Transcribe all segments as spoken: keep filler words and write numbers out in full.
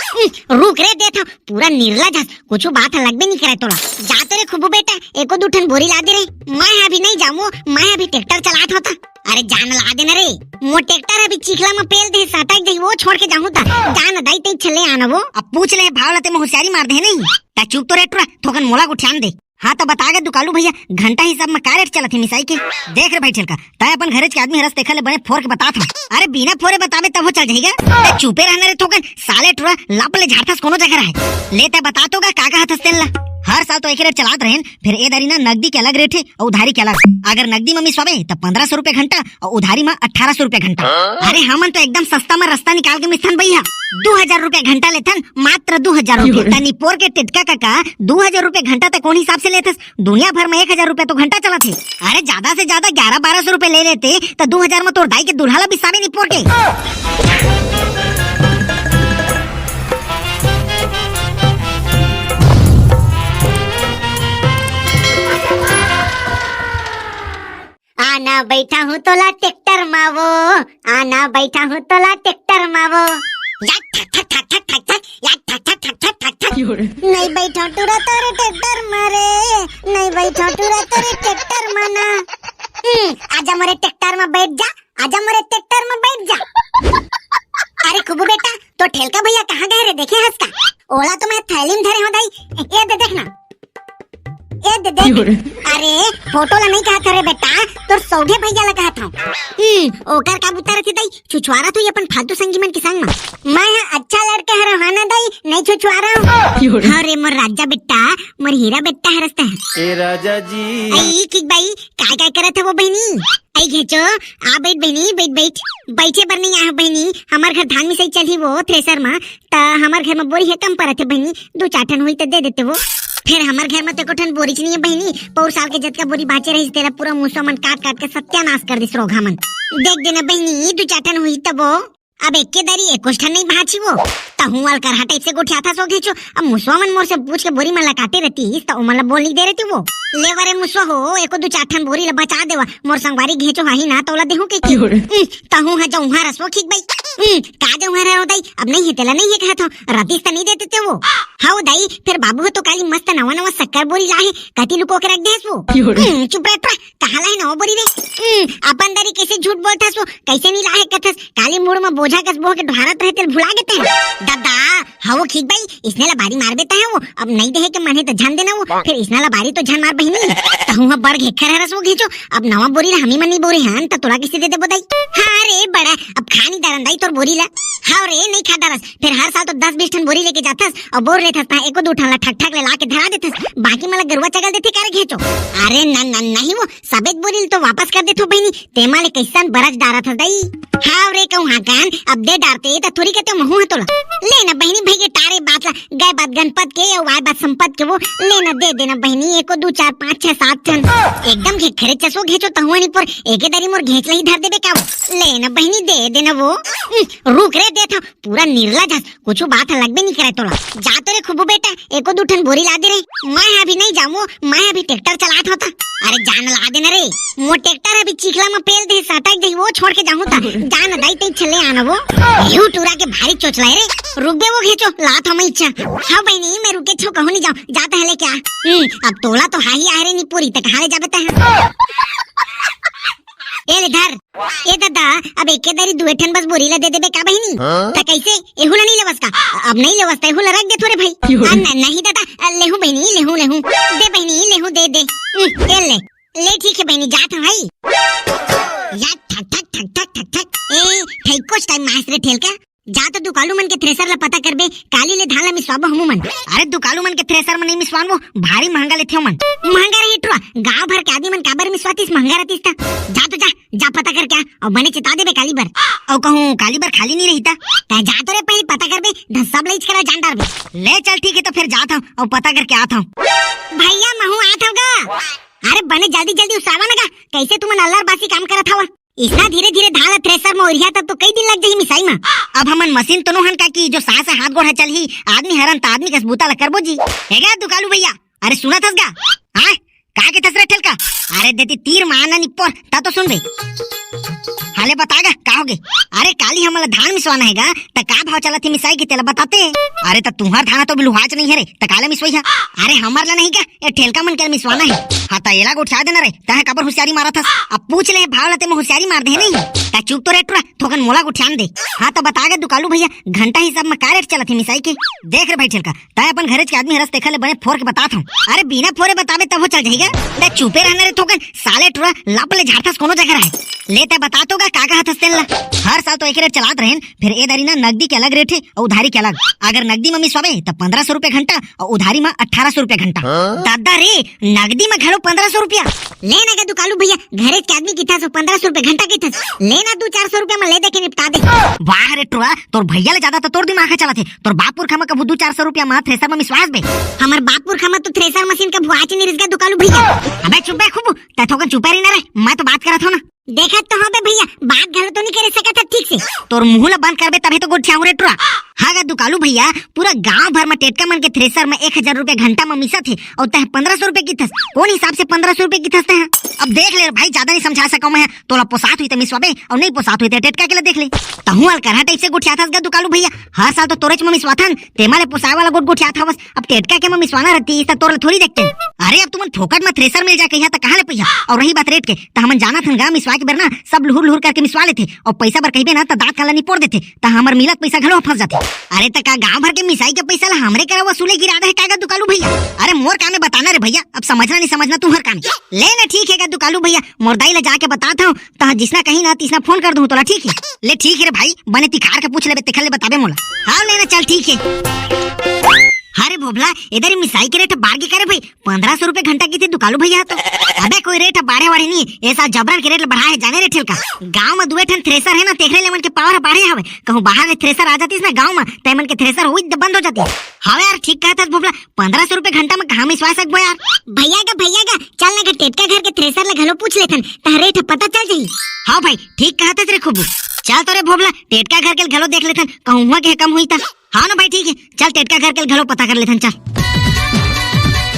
हम्म, रुक रे, देत हंव, पूरा निर्लज हस, कुछु बात ह लगबे नइ करय तोला। जा तो रे खुबू बेटा, एको दू ठन बोरी ला दे रे। मैं ह अभी नइ जावंव, मैं ह अभी ट्रैक्टर चलात हंव त। अरे जा न ला दे न रे, मोर ट्रैक्टर अभी चिखला म पेल दे, सटक जाही, वो छोड़ के जाहूं त। जा न दाई, तैं चले आना वो। अब पूछ ले भाव ला, ते म होशियारी मार दे नहीं। त चुप तो रे टुरा, थोकन मोला गोठियान दे। हाँ, त बता गे दुकालू भैया, घंटा हिसाब म का रेट चलत हे मिसाई के? देख रे भाई ठेलका, तैं अपन घरेच के आदमी हरस, तेखर ले बने फोर के बतात हंव। अरे बिना फोरे बताबे तभो चल जाही गा। तैं चुपे रह न रे थोकन, साले टुरा लप ले झारथस कोनो जगह रहे। ले तैं बता तो गा का कहत हस तेन ला। हर साल तो एके रेट चलात रहेन, फेर ए दरी ना नगदी के अलग रेट हे अउ उधारी के अलग। अगर नगदी म मिसवाबे त पंद्रह सौ रुपया घंटा अउ उधारी म अठारह सौ रुपया घंटा। अरे हमन तो एकदम सस्ता म रस्ता निकाल के मिसथन भैया, दू हजार रुपया घंटा लेथन, मात्र दू हजार रुपया। त निपोर के टेटका कका, दू हजार रुपया घंटा त कोन हिसाब से लेथस? दुनिया भर म एक हजार रुपया तो घंटा चलत हे। अरे जादा से जादा ग्यारह बारह सौ रुपया ले लेते त दू हजार म तोर दाई के दूल्हा ला बिसाबे निपोर के। आना बैठाहूं तोला ट्रैक्टर मा वो, आना बैठाहूं तोला ट्रैक्टर मा वो। या ठक ठक ठक ठक ठक ठक, या ठक ठक ठक ठक ठक ठक। नहीं बैठांव टुरा तोरे ट्रैक्टर मा रे, नहीं बैठांव टुरा तोरे ट्रैक्टर मा ना। हम्म, आजा मोरे ट्रैक्टर मा बैठ जा, आजा मोरे ट्रैक्टर मा बैठ जा। अरे खुबू बेटा, तोर ठेलका भैया कहाँ गए रे, देखे हस का? ओला तो मैं थैली म धरे हंव दाई, ए दे देख ना। ए दे देख। अरे, फोटो ला नहीं कहत हंव रे बेटा, तोर सौगे भैया ला कहत हंव। हम्म, ओकर का बुता रथे दाई, छुछुवारत होही अपन फालतू संगी मन के संग म। मैं ह अच्छा लड़का हरंव, हाँ ना दाई, नहीं छुछुवारंव। हाँ रे मोर राजा बेटा, मोर हीरा बेटा हरस तैं। ए राजा जी। अई, किक बाई, काय काय करत हव वो बहिनी? अई घेचो, आ बैठ बहिनी, बैठ, बैठ। बैठे बर नहीं आए हंव बहिनी, हमर घर धान मिसाई चलही वो थ्रेसर म, त हमर घर म बोरी ह कम परत हे बहिनी, दू चार ठन होही त दे देते वो। फेर हमर घर म त एको ठन बोरीच नइ हे बहिनी, पौर साल के जतका बोरी बांचे रहिस तेला पूरा मुसवा मन काट काट के सत्यानास कर दिस रोगहा मन। देख देना बहिनी, दू चार ठन होही तभो। अब एके दरी एकोच ठन नइ बांचही वो। तहूं अलकरहा टाइप से गोठियाथस वो घेचो। अब मुसवा मन मोर से पूछ के बोरी मन ला काटे रहतिस, त ओमन ला बोल नइ दे रहतिस वो। ले वा रे मुसवा हो, एको दू चार ठन बोरी ला बचा देवा। मोर संगवारी घेचो हाही ना, त ओला देहूं कहिके। हम्म, तहूं ह जऊंहा रस वो खिक बई। हम्म, का जऊंहा रहो दई? अब नइ हे तेला नइ हे कहत हंव, रतिस त नइ देते ते वो। हव दई, फेर बाबू ह तो काली मस्त नवा नवा शक्कर बोरी लाहे, कति लुको के रख देस वो। हम्म, चुप रह, कहाँ लाहे नवा बोरी रे? हम्म, अपन दरी कइसे झूठ बोलथस वो, कइसे नइ लाहे कथस, काली मुड़ म बोझा कस बोह के ढोरत रहे तेला भुला गे तैं। ददा, हव खिक बई, इसने ला बारी मारबे तैं वो, अब नइ देहे के मन हे त झन देना वो, फेर इसना ला बारी तो झन मार बहिनी। तहूं ह बड़ घेखर हरस वो घेचो, अब नवा बोरी ला हमी मन नइ बोरे हन, त तोला कइसे दे देबो दई? हाँ रे बड़ा, अब खा नइ डारन दई तोर बोरी ला। हाँ रे, नइ खा डारस, फेर हर साल तो दस बीस ठन बोरी लेके जाथस, अउ बोर लेथस, त एको दू ठन ला ठक ठक ले ला के धरा देथस, बाकी मन ला गरुवा चगल देथे का रे घेचो। अरे न, न, नहीं वो, सबेच बोरी ल तो वापस कर देथो बहिनी, तेमा ले कइसन बरच डारत हस दई। हाव रे कहूं हाकन, अब दे डारते त थोरी कहते महूं ह तोला। ले न बहिनी भइगे टारे बात ला, गए बात गणपत के अउ आए बात संपत के वो, ले न दे देना बहिनी, एको दू चार पाँच छह सात ठन। एकदम घेखरे चसो घेचो तहुआ निपोर, एके दरी मोर घेंच ल ही धर देबे का वो। ले न बहिनी दे देना वो। उम, रुक रे देथव, पूरा निर्लज हस, कुछु बात ह लगबे नइ करय तोला। जा तो रे खुबू बेटा, एको दू ठन बोरी ला दे रे। मैं ह अभी नइ जावंव, मैं ह अभी ट्रैक्टर चलात हंव त। अरे जा न ला दे न रे, मोर ट्रैक्टर ह अभी चिखला म पेल दे, सटक जाही, वो छोड़ के जाहूं त। जा न दाई, तैं चले आना वो। एहू टूरा के भारी चोचला हे रे। रुक बे वो घेचो, लात हंव मैं इच्छा। हाँ बहिनी, मैं रुकेच हंव, कहूं नइ जावंव, जा त हले क्या। हम्म, अब तोला तो हाही आय रे निपोरी, त कहाँ ले जाबे तैं? ए ले धर। ए ददा, अब एके दरी दुए ठन बस बोरी ला दे देबे का बहिनी? हाँ? त कइसे? एहू ला नइ लेवस का? अब नइ लेवस त एहू ला रख दे थोरे भाई। क्यों? आ, न-, नहीं ददा, आ, लेहूं बहिनी, लेहूं, लेहूं। दे बहिनी, लेहूं, दे, दे। उम, ए ले। ले ठीक हे बहिनी, जात हंव भाई। या ठक ठक ठक ठक ठक ठक। ए, ठइकोच टाइम मास रे ठेलका। जा तो दुकालू मन के थ्रेसर ला पता करबे, काली ले धान ला मिसवाबो हमू मन। अरे दुकालू मन के थ्रेसर म नइ मिसवान वो, भारी महंगा लेथे ओमन। महंगा रही टुरा, गांव भर के आदमी मन काबर मिसवातिस, महंगा रहतिस त। जा तो जा, जा पता करके आ, अउ बने चिता देबे काली बर। अउ कहूं काली बर खाली नइ रही त। तैं जा तो रे पहिली पता करबे, धन सब लइच करा जान डारबे। ले चल ठीक हे त फेर जात हंव, अउ पता करके आत हंव। भइया महूं आत हंव गा। अरे बने जल्दी जल्दी उसरावा न गा, कइसे तुमन अल्लर बासी काम करत हव। इसना धीरे-धीरे धान ला थ्रेसर म ओरिहा तब तो कई दिन लग जाही मिसाई म। अब हमन मसीन तो नो हन का कि जो सास हाथ गोड़ ह चलही, आदमी हरन त आदमी कस बूता ला करबो जी। हे गा दुकालू भइया, अरे सुनत हस गा? हाँ? का के थस रे ठेलका? अरे देती तीर म आना निपोर, ता तो सुनबे। अले बता गा, का होगे? अरे काली हमन ला धान मिसवाना हे गा, त का भाव चलत हे मिसाई के तेला बताते? अरे त तुंहर धान तो बिलुहाच नहीं हे रे, त काला मिसवाई हा? अरे हमर ला नहीं का, ए ठेलका मन के मिसवाना हे। हाँ त एला गोठिया देना रे, तैं काबर होशियारी मारत हस? अब पूछ ले भाव ला, ते में होशियारी मार दे नहीं। त चुप तो रे टुरा, थोकन मोला गोठियान दे। हाँ त बता गा दुकालू भैया, घंटा हिसाब में का रेट चलत हे मिसाई के? देख रे भाई ठेलका, तैं अपन घरेच के आदमी हरस, तेखर ले बने फोर के बतात हूँ। अरे बिना फोरे बताबे तभो चल जाही गा। तैं चुपे रहना रे थोकन, साले टुरा लप ले झाड़थस कोनो जगह रहे। ले तैं बता तो गा का कहत हस तेन ला। हर साल तो एक रेट चलात रहेन, फिर ए दारी ना नगदी के अलग रेट हे अउ उधारी के अलग। अगर नगदी म मिसवाबे त पंद्रह सौ रुपया घंटा अउ उधारी म अठारह सौ रुपया घंटा। हाँ? दादा रे, नगदी म घलो पंद्रह सौ रुपया? ले ना गा दुकालू भैया, घरेच के आदमी किथस, पंद्रह सौ रुपया घंटा किथस, ले ना दू चार सौ रुपया म ले दे के निपटा दे। वाह रे टुरा, तोर भैया ले ज्यादा तो तोर दिमाग ह चलत हे। तोर बाप पुरखा म कभू दू चार सौ रुपया म थ्रेसर म मिसवास बे? हमर बाप पुरखा म तो थ्रेसर मशीन कभू आच नहीं रिहिस गा दुकालू भैया। अबे चुप बे खूब, तैं थोकन चुपे रही ना रे, मैं तो बात करत हूँ ना। देखत तो हबे भैया, बात घलो तो नहीं करे सकत ह ठीक से। तोर मुंह ला बंद करबे तभे तो गोठियाहूं रे टुरा। हाँ गा दुकालू भैया, पूरा गांव भर म टेटका मन के थ्रेसर म एक हजार रुपया घंटा म मिसत हे अउ तैं पंद्रह सौ रुपया किथस। कोन हिसाब से पंद्रह सौ रुपया किथस तैं? अब देख ले रे भाई, ज्यादा नहीं समझा सकव मैं। तोला पोसात होही त मिसवाबे अउ नहीं पोसात होही त टेटका के ला देख ले। तहूं अलकरहा टाइप से गोठियाथस गा दुकालू भैया। हर साल तो तोरेच म मिसवाथन, तेमा ले पोसाए वाला गोठ गोठियात हवस। अब टेटका के म मिसवाना रहतिस त तोर ला थोड़ी देखतेन। अरे अब तुमन फोकट म थ्रेसर मिल जाए कहिया त कहाँ ले पइहा? अउ रही बात रेट के, त हमन जानत हन गा मिसवाए के बेर ना सब लुहुर लुहुर करके मिसवा लेथे अउ पइसा बर कहिबे ना त दांत काला निपोर देथे, त हमर मिलत पइसा घलो फंस जाथे। अरे त का गांव भर के मिसाई के पइसा ला हमरे करा वसूले के इरादा हे का गा दुकालू भैया? अरे मोर काम हे बताना रे भैया, अब समझना नहीं समझना तुंहर काम हे। ले ना ठीक हे गा दुकालू भैया, मोर दाई ला जाके बतात हूँ, तहां जिसना कहीं ना तिसना फोन कर दूं तोला, ठीक हे? ले ठीक हे रे भाई, बने तिखार के पूछ लेबे, तेखर ले बताबे मोला। हाँ ले ना चल ठीक हे। अरे भोभला, ए दारी मिसाई के रेट बाढ़ गे का रे भाई? पंद्रह सौ रुपया घंटा किथे दुकालू भैया तो। अबे कोई रेट बाढ़े वाढ़े नहीं, ए साल जबरन के रेट बढ़ाए हे जाने रे ठेलका। गांव म दुए ठन थ्रेसर हे ना, तेखरे ले मन के पावर बाढ़े हवे। कहूं बाहर ले थ्रेसर आ जातिस ना गांव म, त ए मन के थ्रेसर होई बंद हो जातिस। हाँ यार ठीक कहत हस भोभला, पंद्रह सौ रुपया घंटा म कहाँ मिसवा सकबो यार? भैया गा, भैया गा, चल ना गा टेटका घर के थ्रेसर ला घलो पूछ लेथन, तहां रेट ह पता चल जाही। हाँ भाई, ठीक कहत हस रे खूबू। चल तो रे भोभला, टेटका घर के घलो देख लेथन, कहूं उहां के कम होही त। हाँ ना भाई, ठीक हे, चल टेटका घर के घलो पता कर लेथन, चल।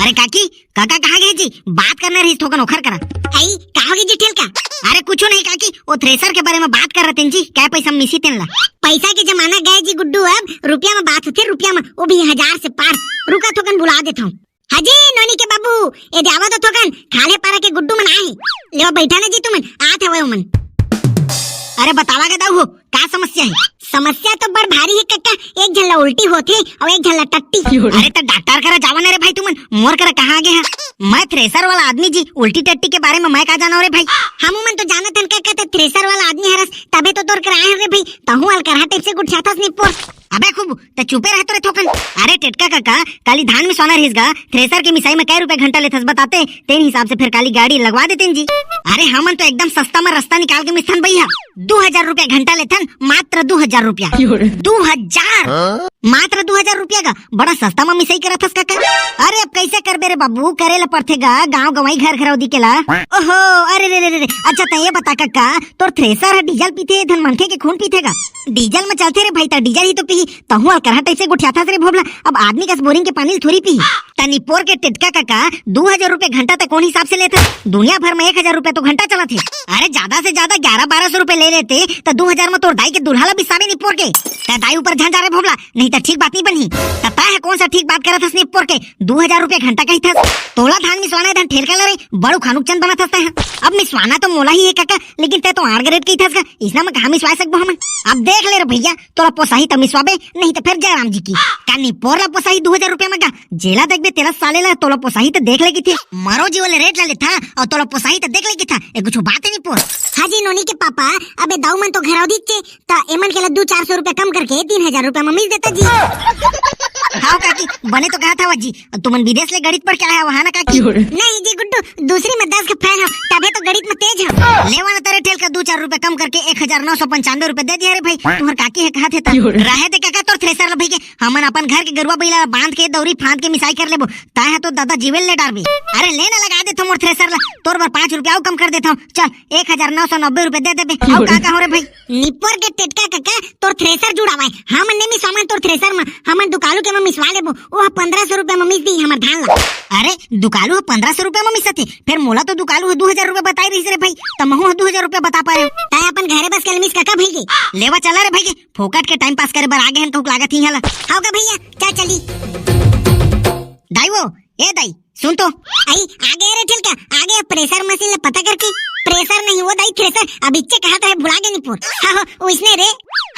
अरे काकी, काका कहाँ गे जी? बात करना रहिस थोकन ओखर करा। आई, का होगे जी ठेलका? अरे कुछू नहीं काकी, वो थ्रेसर के बारे म बात कर रहे जी, कै पइसा म मिसही तेन ला। पइसा के जमाना गए जी गुड्डू, अब रुपया म बात होथे, रुपया म, वो भी हजार से पार। रुका थोकन बुला देथंव। हाँ जी, नोनी के बाबू, ए दे आवा तो थोकन, खाल्हे पारा के गुड्डू मन आए हे। लेवा बइठा ना जी तुमन, आत हवय ओमन। अरे बतावा गा दाऊ हो, का समस्या हे? समस्या तो बड़ भारी हे कका, एक झन ला उल्टी होथे अउ एक झन ला टट्टी। अरे त डॉक्टर करा जावा ना रे भाई तुमन, मोर करा कहाँ आगे हा? मैं थ्रेसर वाला आदमी जी, उल्टी टट्टी के बारे म मैं का जानव रे भाई? हमू मन तो जानत हन कका, ते थ्रेसर वाला आदमी हरस, तभे तो तोर करा आए हन रे भाई, तहूं अलकरहा टाइप से गोठियाथस निपोर। अबे खूब, त चुपे रह तो रे थोकन। अरे टेटका कका, काली धान मिसवाना रहिस गा, थ्रेसर के मिसाई म कै रुपया घंटा लेथस बताते, तेन हिसाब से फेर काली गाड़ी लगवा देतेन जी। अरे हमन तो एकदम सस्ता म रस्ता निकाल के मिसथन भैया, दू हजार रुपया घंटा लेथन, मात्र दू हजार रुपया। दू हजार? मात्र दू हजार रुपया गा, बड़ा सस्ता म मिसाई करत हस कका। अरे अब कइसे करबे रे बाबू, करे ला पड़थे गा, गांव गंवई घर घरौदी के ला। ओहो, अरे रे रे रे रे, अच्छा त ये बता कका, तोर थ्रेसर ह डीजल पीथे, धन मनखे के खून पीथे गा? डीजल म चलथे रे भाई, त डीजल ही तो पीही। तहूं अलकरहा टाइप से गोठियाथस रे भोभला, अब आदमी कस बोरिंग के पानी ल थोरी पीही। त निपोर के टेटका कका, दू हजार रुपया घंटा त कोन हिसाब से लेथस? दुनिया भर म एक हजार रुपया तो घंटा चलत हे। अरे जादा से जादा ग्यारह बारह सौ रुपया ले लेते, त दू हजार म तोर दाई के दूल्हा ला बिसाबे निपोर के। त दाई ऊपर झन जा रे भोभला, नहीं त ठीक बात नहीं बनही। त तैं ह कोन सा ठीक बात करत हस निपोर के, दू हजार रुपया घंटा कहिथस? तोला धान मिसवाना हे धन ठेलका ला रे, बड़ू खानुक चंद बनत हस तैं ह। अब मिसवाना तो मोला ही हे कका, लेकिन तैं तो आड़ गे रेट कहिथस गा, इसना म कहाँ मिसवा सकबो हमन? अब देख ले रे भैया, तोला पोसाही त मिसवाबे, नहीं त फेर जय राम जी की। का निपोर ला पोसाही दू हजार रुपया म गा? जेला देखबे तेला साले ला, तोला पोसाही त देख ले किथे। मरो जी वाले रेट ला लेथा, अउ तोला पोसाही त देख ले किथा। ए कुछ बात हे निपोर। हाँ जी नोनी के पापा, अबे दाऊ मन तो घरौदी चे, त एमन के ला दू चार सौ रुपया कम करके तीन हजार रुपया म मिस देता जी। हाँ काकी, बने तो कहत हव जी, तुमन विदेश ले गणित पढ़ के आए हव, हाँ ना काकी? नहीं जी गुड्डू, दूसरी म दस का फेल हव, तभे तो गणित म तेज हव। लेवा ना तरे ठेलका दू चार रुपया कम करके एक हजार नौ सौ पंचानवे रुपया दे दिया रे भाई, तुंहर काकी ह कहत हे त। रहे दे कका तोर थ्रेसर ला भई के, हमन अपन घर के गरुवा बइला ला बांध के दौरी फांद के मिसाई कर लेबो, तैं ह तो दादा जीवे ल ले डारबे। अरे ले ना लगा देथंव मोर थ्रेसर ला, तोर बर पाँच रुपया अउ कम कर देथंव, चल एक हजार नौ सौ नब्बे रुपया दे देबे। अउ का कहंव रे भई? निपोर के टेटका कका, तोर थ्रेसर जुड़ावय। हमन नइ मिसवावन तोर थ्रेसर म, हमन दुकालू के म मिसवा लेबो, वो पंद्रह सौ रुपया में मिस दी हमर धान ला। अरे, दुकालू ह पंद्रह सौ रुपया में मिसत हे, फेर मोला तो दुकालू ह दू हजार रुपया बताए रहिस रे भाई, त महू ह दू हजार रुपया बता पाए। तैं अपन घरे बस के मिस कका भइगे। लेवा चला रे भइगे, फोकट के टाइम पास करे बर आगे हन कहूक लागत ही हला। हाव का भइया, चल चली। दाई वो, ए दाई, सुन तो। आई, आ गया रे ठेलका, आ गया प्रेशर मशीन ले पता करके। प्रेशर नहीं वो दाई, थ्रेशर। अब इच्चे कहा तो है, भुला गए नहीं पोर। हाँ, हो, उसने रे।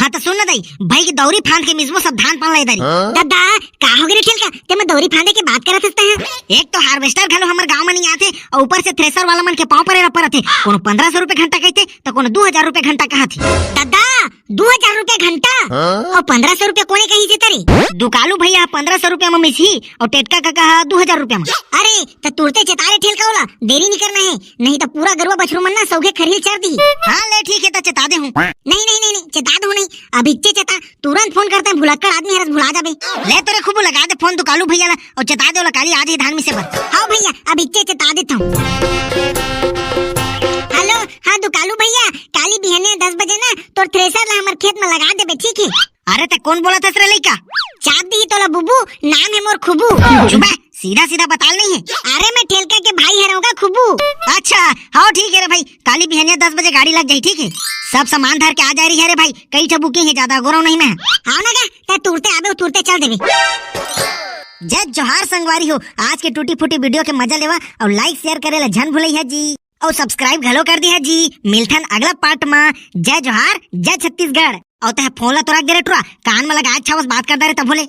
हाँ तो सुन ना दाई, भाई की दौरी फांद के मिसबो सब धान पान ला इधर ही। दादा, का हो गए रे ठेलका? ते मैं दौरी फांदे के बात करत हस तैं। एक तो हार्वेस्टर घलो हमर गांव में नहीं आथे, और ऊपर से थ्रेशर वाला मन के पाँव परे रह परत हे। कोनो पंद्रह सौ रुपए घंटा कहते, तो कोनो दू हजार रुपए घंटा कहत हे। दादा, दू हजार रुपए घंटा? हाँ? और पंद्रह सौ रुपए कोने कही से तरे? दुकालू भइया पंद्रह सौ रुपया में मिसही, और टेटका कका ह दू हजार रुपया में। अरे, त तुरते चेता रे ठेलका वाला, देरी नहीं करना है, नहीं तो पूरा गरुआ बछरू मन ना सौघे खरही ल चर दी। हाँ, ले ठीक है, त चेता दे हूँ। नहीं, नहीं, नहीं, नहीं, चेता दो नहीं, अभी इच्चे चेता, तुरंत फोन करते हैं, भुलक्कड़ आदमी हरस, भुला जाबे। ले तो रे खूबू, लगा दे फोन दुकालू भइया ला, और चेता दे ओला काली आज ही धान मिसे बर। हाँ भइया, अब इच्चे चेता देता हूँ। हेलो, हाँ दुकालू भइया, काली बिहनिया दस बजे ना तोर थ्रेशर ला हमर खेत में लगा देबे, ठीक है? अरे ते कोन बोलत हस रे लइका? चाप दी तोला बुबू, नाम है मोर खुबू। चुप बे, सीधा सीधा बताल नहीं है। अरे मैं ठेलका के भाई हरौं का खुबू। अच्छा, हाँ ठीक है रे भाई, काली बिहनिया दस बजे गाड़ी लग जाही, ठीक है? सब सामान धर के आ जा रही है रे भाई, कई ठो बुकिंग है, ज्यादा गोरव नहीं मैं। हाँ ना गा, ते तुरते आबे, तुरते चल देबे। जय जोहार संगवारी हो, आज के टूटी फूटी वीडियो के मजा लेवा और लाइक शेयर करे ला झन भुलई है जी, और सब्सक्राइब घलो कर दी है जी। मिलथन अगला पार्ट में। जय जोहार, जय छत्तीसगढ़। और तह फोन ला तो रख दे रे टुरा, कान में लगा अच्छा बस बात करता रे तब भोले।